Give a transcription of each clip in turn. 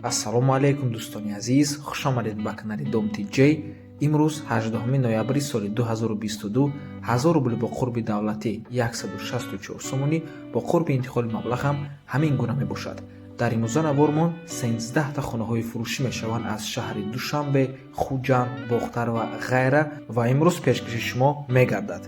Ассалому алайкум, дӯстони азиз, хушомадед ба канали Дом ТJ. Имрӯз 18 ноябри соли 2022, 1000 рубл бо қурби давлатӣ 164 сомонӣ, бо қурби интиқоли маблағ ҳам ҳамин гуна мебошад. Дар имрӯза навормон 13та хонаҳои фурӯшӣ мешаванд аз шаҳри Душанбе, Хуҷанд, Бохтар ва ғайра ва имрӯз пешкаши шумо мегардад.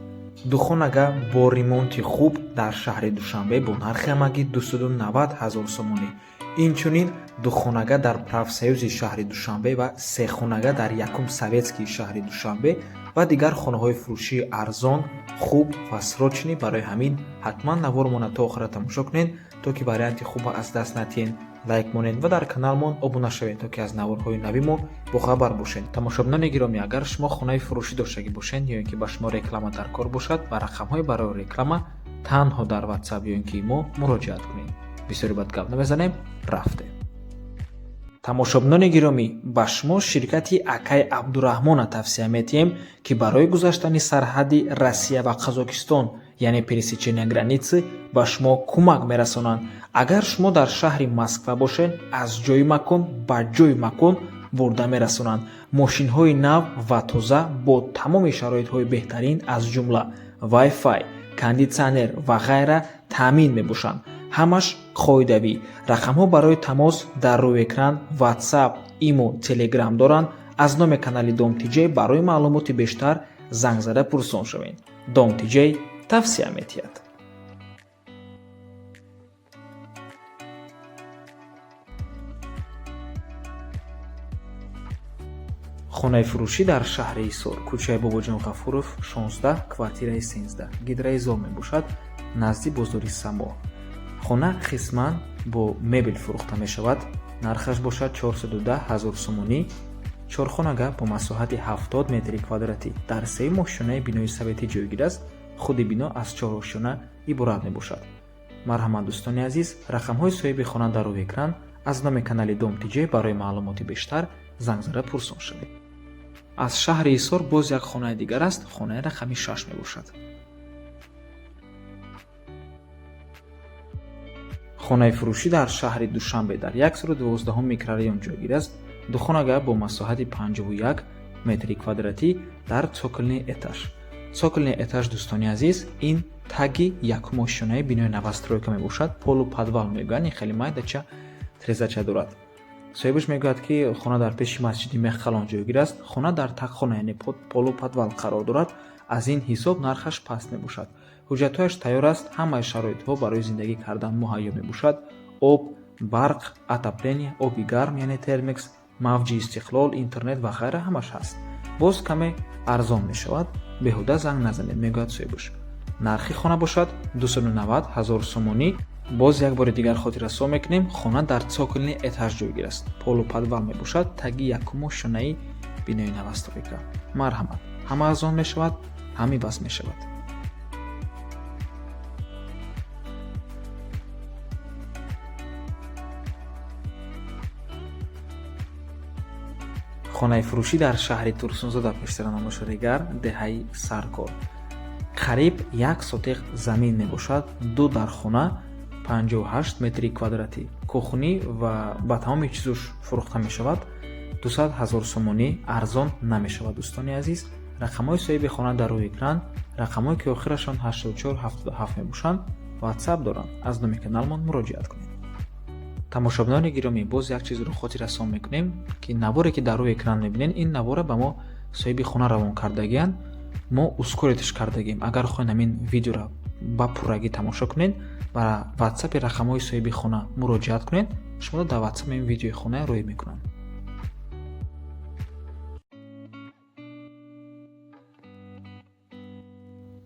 Духонага бо ремонти хуб дар шаҳри Душанбе бо нархи ҳамагӣ 290 ҳазор сомонӣ. Инчунин духонага дар Профсоюзи шаҳри Душанбе ва сехонага дар якум Советский шаҳри Душанбе ва дигар хонаҳои фурӯшии арзон, хуб ва срочный. Барои ҳамин ҳатман навормона то охира тамошо кунед, то ки варианти хуба аз даст натиҳед. Лайк монед ва дар каналмон обуна шавед, то ки аз наворҳои нави мо бохабар бошед. Тамошобинони гиромӣ, агар шумо хонаи фурӯшӣ доштагӣ бошед ё ин ки ба шумо реклама дар кор бошад, ба рақамҳои барои реклама танҳо дар Ватсап ё ин ки мо муроҷиат кунед. Бисёри бад гап намезанем, рафтем. Тамошобинони гиромӣ, ба шумо ширкати акай Абдураҳмона тавсия метиҳем, ки барои гузаштани сарҳади Россия ва Қазокистон, яъне пересечения границы, ба шумо кӯмак мерасонанд. Агар шумо дар шаҳри Москва бошед, аз ҷои макон ба ҷои макон бурда мерасонанд. Мошинҳои нав ва тоза бо тамоми шароитҳои беҳтарин, аз ҷумла Wi-Fi, кондитсионер ва ғайра таъмин мебошанд. Ҳамаш қоидавӣ. Рақамҳо барои тамос дар рӯи экран, WhatsApp, Имо, Telegram доранд. Аз номи канали Дом ТJ барои маълумоти бештар занг зада пурсон шавед. Дом ТJ тавсия метиҳад. Хонаи фурӯшӣ дар шаҳри Ҳисор, кӯчаи Бобоҷон Ғафуров 16, квартираи 13, гидроизол мебошад, назди бозори Само. Хона қисман бо мебел фурӯхта мешавад, нархаш бошад 410 ҳазор сомонӣ. Чорхонага бо масоҳати 70 метри квадратӣ дар сеюм ошёнаи бинои советӣ ҷойгир аст. Худи бино аз чор ошёна иборат мебошад. Марҳамат, дӯстони азиз, рақамҳои соҳиби хона дар рӯи экран. Аз номи канали Дом ТJ барои маълумоти бештар занг зада пурсон шавед. Аз шаҳри Ҳисор боз як хонаи дигар аст, хонаи рақами 6 мебошад. Хонаи фурӯшӣ дар шаҳри Душанбе дар 112 микрорайон ҷойгир аст. Духонага бо масоҳати 51 метри квадратӣ дар цокольный этаж. Цокольный этаж, дӯстони азиз, ин таги якум ошёнаи бинои новостройка мебошад. Полуподвал мегӯянд, ин хеле майдача трезача дорад. Соҳибаш мегӯяд, ки хона дар пеши масҷиди Мехқалон ҷойгир аст. Хона дар тагхона, яъне полуподвал қарор дорад. Аз ин ҳисоб нархаш паст мебошад. Ҳуҷҷатҳояш тайёр аст, ҳамаи шароитҳо барои зиндагӣ кардан муҳайё мебошад: об, барқ, отопление, оби гарм, яъне термекс, мавҷи Истиқлол, интернет ва ғайра ҳамаш ҳаст. Боз каме арзон мешавад, беҳуда занг назанед, мегӯяд соҳибаш. Нархи хона бошад 290 ҳазор сомонӣ. Боз як бори дигар хотиррасон мекунем, хона дар цокольный этаж ҷойгир аст, полуподвал мебошад, таги якум ошёнаи бинои новостройка. Марҳамат, ҳама арзон мешавад, ҳам иваз мешавад. Хонаи фурӯшӣ дар шаҳри Турсунзода, пештара номаш Регар, деҳаи Саркор, қариб як сотиқ замин мебошад. Ду дархона, 58 метри квадратӣ, кухни ва ба тамоми чизош фурӯхта мешавад 200 ҳазор сомонӣ, арзон намешавад. Дӯстони азиз, рақамҳои соҳиби хона дар рӯи экран, рақамҳое ки охирашон 8477 мебошанд, Ватсап доранд. Аз номи каналмон муроҷиат кунед. Тамошобинони гиромӣ, боз як чизро хотиррасон мекунем, ки наворе ки дар рӯи экран мебинед, ин навора ба мо соҳиби хона равон кардагианд, мо ускорить ш кардагием. Агар хоҳед ҳамин видеоро ба пуррагӣ тамошо кунед, ба Ватсапи рақамҳои соҳиби хона муроҷиат кунед, шуморо дар Ватсап ин видеои хона рӯй мекунанд.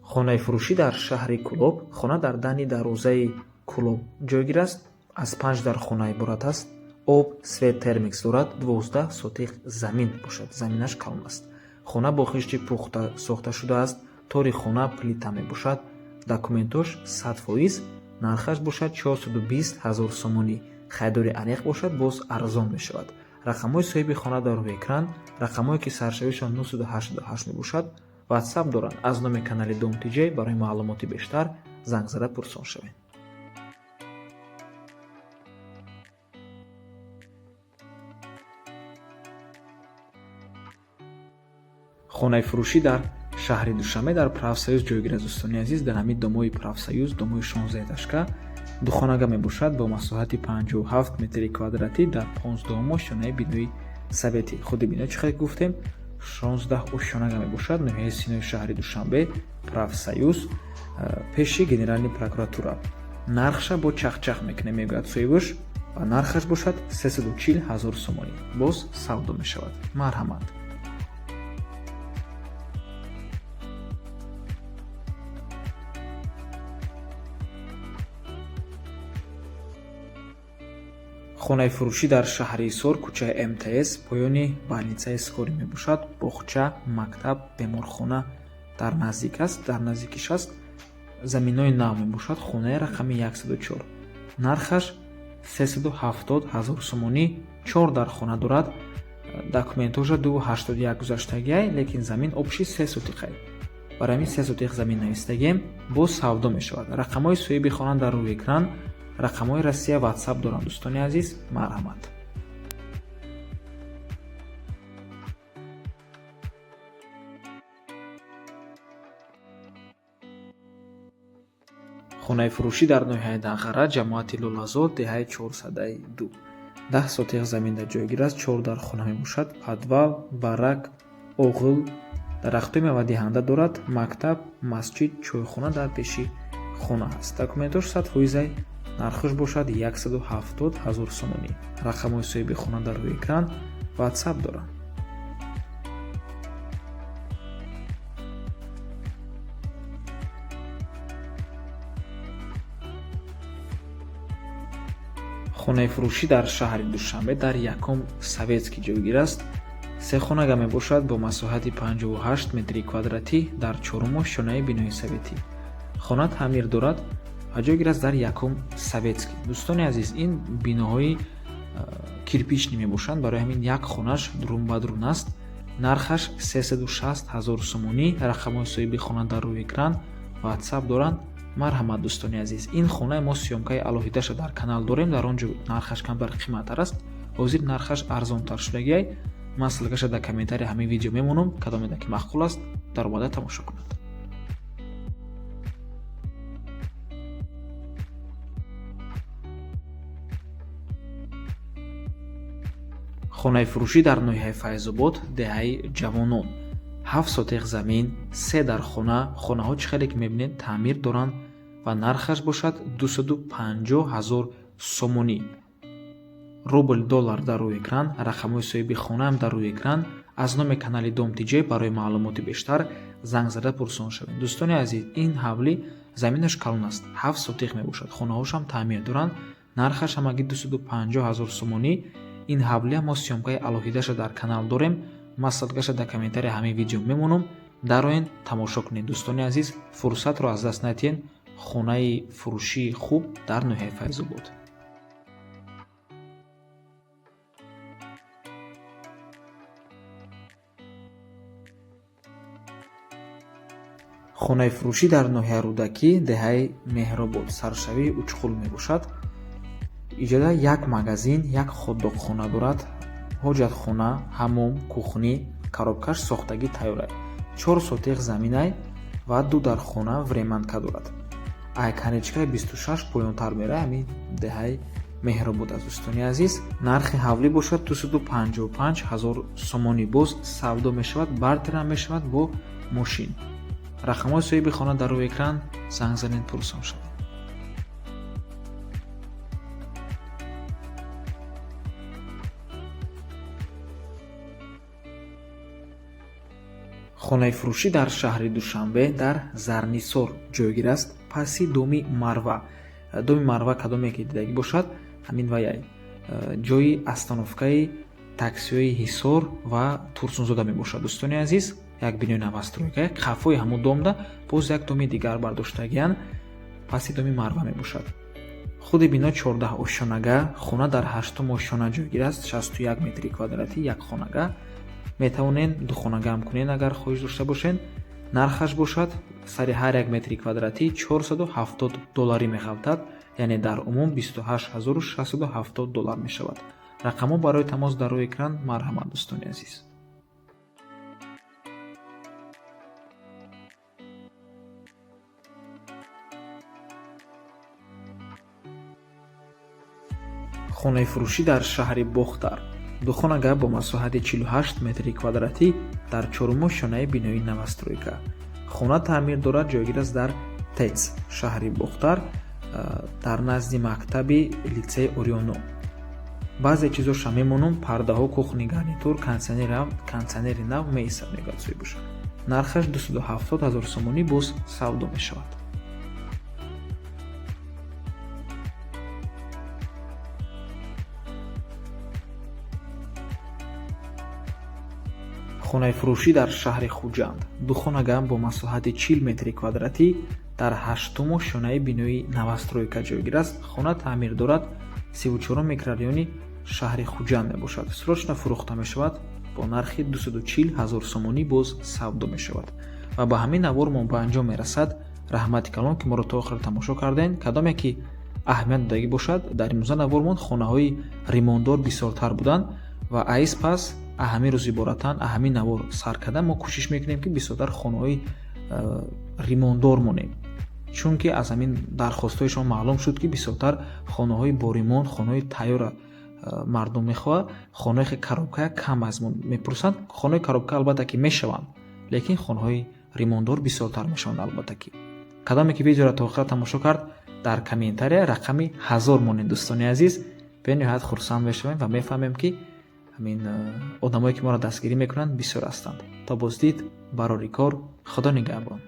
Хонаи фурӯшӣ дар шаҳри Кӯлоб. Хона дар дани дарвозаи Кӯлоб ҷойгир аст, аз панҷ дархона иборат аст, об, свет, термикс дорад, 12 сотиқ замин бошад, заминаш калон аст. Хона бо хишти пухта сохта шудааст, тори хона плита мебошад, документош 100%. Нархаш бошад 420 ҳазор сомонӣ. Харидори аниқ бошад, боз арзон мешавад. Рақамҳои соҳиби хона дар рӯи экран, рақамҳое ки саршавишон 988 мебошад, Ватсап доранд. Аз номи канали Дом ТJ барои маълумоти бештар занг зада пурсон шавед. Хонаи фурӯшӣ дар шаҳри Душанбе дар Профсоюз ҷойгир аст, дӯстони азиз. Дар ҳамин домои Профсоюз, домои 16 этажка, духонага мебошад бо масоҳати 57 метри квадратӣ дар 15 ошёнаи бинои советӣ. Худи бино, чӣ хел гуфтем, 16 ошёнага мебошад. Ноҳияи Синои шаҳри Душанбе, Профсоюз, пеши Генеральный прокуратура. Нархша бо чахчах мекунем, мегӯяд соҳибаш, ва нархаш бошад 340 ҳазор сомонӣ. Боз савдо мешавад. Марҳамат. Хонаи фурӯшӣ дар шаҳри Ҳисор, кӯчаи МТС, поёни больницаи скорый мебошад. Боғча, мактаб, беморхона дар наздик аст, дар наздикиш аст. Заминҳои нав мебошад. Хонаи рақами 104. Нархаш 370 ҳазор сомонӣ, 4 дар хона дорад. Документҳоша 2,81 гузаштагиай, лекин замин общий 3 сотиқай. Барои ҳамин 3 сотиқ замин навистагием, боз савдо мешавад. Рақамҳои соҳиби хона дар рӯи экран, рақамҳои Россия, WhatsApp доранд, дӯстони азиз, марҳамат. Хонаи фурӯшӣ дар ноҳияи Данғара, ҷамоати Лолазор, деҳаи 402. 10 сотиқ замин дар ҷойгир аст, 4 дар хона мебошад, подвал, барак, оғил, дарахтҳои мевадиҳанда дорад, мактаб, масҷид, чойхона дар пеши хона аст. Документҳош 100%, нархаш бошад 170 ҳазор сомонӣ. Рақамҳои соҳиби хона дар рӯи экран, WhatsApp доранд. Хонаи фурӯшӣ дар шаҳри Душанбе дар якум Советский ҷойгир аст. Се хонага мебошад бо масоҳати 58 метри квадратӣ дар чорум ошёнаи бинои советӣ. Хона таъмир дорад ва ҷойгир аст дар якум Советский. Дӯстони азиз, ин биноҳои кирпичный мебошанд, барои ҳамин як хонаш дурун ба дурун аст. Нархаш 360 ҳазор сомонӣ. Рақамҳои соҳиби хона дар рӯи экран, WhatsApp доранд. Марҳамат, дӯстони азиз. Ин хонаи мо съёмкаи алоҳидаша дар канал дорем, дар он ҷо нархаш камтар қиматтар аст. Ҳозир нархаш арзонтар шудагиай. Ман ссылкаша дар комментария ҳамин видео мемонам, кадомеда ки маъқул аст, даромада тамошо кунад. Хонаи фурӯшӣ дар ноҳияи Файзобод, деҳаи Ҷавонон. 7 сотиқ замин, 3 дар хона. Хонаҳо, чӣ хеле ки мебинед, таъмир доранд ва нархаш бошад 250 ҳазор сомонӣ. Рубл, доллар дар рӯи экран, рақамҳои соҳиби хонаам дар рӯи экран. Аз номи канали Дом ТЖ барои маълумоти бештар занг зада пурсон шавед. Дӯстони азиз, ин ҳавлӣ заминаш калон аст, 7 сотиқ мебошад, хонаҳошам таъмир доранд, нархаш ҳамагӣ 250 ҳазор сомонӣ. Ин ҳавлия мо съёмкаи алоҳидаша дар канал дорем, ман ссылкаша дар комментария ҳамин видео мемонам, дароен тамошо кунед. Дӯстони азиз, фурсатро аз даст надиҳед. Хонаи фурӯшии хуб дар ноҳияи Файзобод. Хонаи фурӯшӣ дар ноҳияи Рӯдакӣ, деҳаи Меҳробод, саршавии Учқул мебошад. Иҷода як магазин, як ходдоқхона дорад, ҳоҷатхона, ҳаммом, кухни, коробкаш сохтагӣ тайёр. 4 сотиқ заминай ва 2 дар хона времянка дорад. Ай конечкаи 26 поёнтар мерай ҳамин деҳаи Меҳробод аст, дӯстони азиз. Нархи ҳавлӣ бошад 255 ҳазор сомонӣ. Боз савдо мешавад, бартерам мешавад бо мошин. Рақамҳои соҳиби хона дар рӯи экран, занг занед, пурсон шавед. Хонаи фурӯшӣ дар шаҳри Душанбе дар Зарнисор ҷойгир аст, паси доми Марва. Доми Марва кадоме ки дидагӣ бошад, ҳамин ваяй ҷои остановкаи таксиҳои Ҳисор ва Турсунзода мебошад. Дӯстони азиз, як бинои новостройка, қафои ҳамун домда боз як доми дигар бардоштагиянд, паси доми Марва мебошад. Худи бино 14 ошёнага, хона дар 8 ошёна ҷойгир аст, 61 метри квадратӣ, як хонага. Метавонед духонагаам кунед агар хоҳиш дошта бошед. Нархаш бошад сари ҳар як метри квадратӣ 470 долларӣ меғалтад, яъне дар умум 28670 доллар мешавад. Рақамҳо барои тамос дар рӯи экран, марҳамат, дӯстони азиз. Хонаи фурӯшӣ дар шаҳри Бохтар. Духонага бо масоҳати 48 метри квадратӣ дар чоруму шонаи бинои новостройка. Хона таъмир дорад, ҷойгир аст дар ТЭЦ шаҳри Бохтар, дар назди мактаби литсеи Орионо. Баъзе чизоша мемонум: пардаҳо, кухонный гарнитур, кондитсионери нав меистад, мегӯяд соҳибуша. Нархаш 270 ҳазор сомонӣ, боз савдо мешавад. Хонаи фурӯшӣ дар шаҳри Хуҷанд. Духонага бо масоҳати 40 метри квадратӣ дар ҳаштуму шонаи бинои новостройка ҷойгир аст. Хона таъмир дорад, 34 микрорайони шаҳри Хуҷанд мебошад. Срочно фурӯхта мешавад, бо нархи 240 ҳазор сомонӣ боз савдо мешавад. Ва ба ҳамин навор мо ба анҷом мерасад. Раҳмати калон, ки моро то охир тамошо кардем. Кадоме ки аҳамият додагӣ бошад, дар имрӯза навормон хонаҳои ремонтдор бисёртар буданд ва аиз пас ҳамин рӯз иборатан ҳамин навор сар карда мо кӯшиш мекунем, ки бисёртар хонаҳои ремонтдор монем, чунки аз ҳамин дархостҳои шумо маълум шуд, ки бисёртар хонаҳои бо ремонт, хонаҳои тайёра мардум мехоҳад. Хонаҳои коробка кам аз мо мепурсанд. Хонаҳои коробка албатта ки мешаванд, лекин хонаҳои ремонтдор бисёртар мешаванд. Албатта ки кадоме ки видеоро то охира тамошо кард, дар комментария рақами 1000 монед. Дӯстони азиз, бениҳоят хурсанд мешавем ва мефаҳмем, ки ҳамин одамое ки моро дастгирӣ мекунанд, бисёр ҳастанд. То боздид, барори кор, Худо нигаҳбон.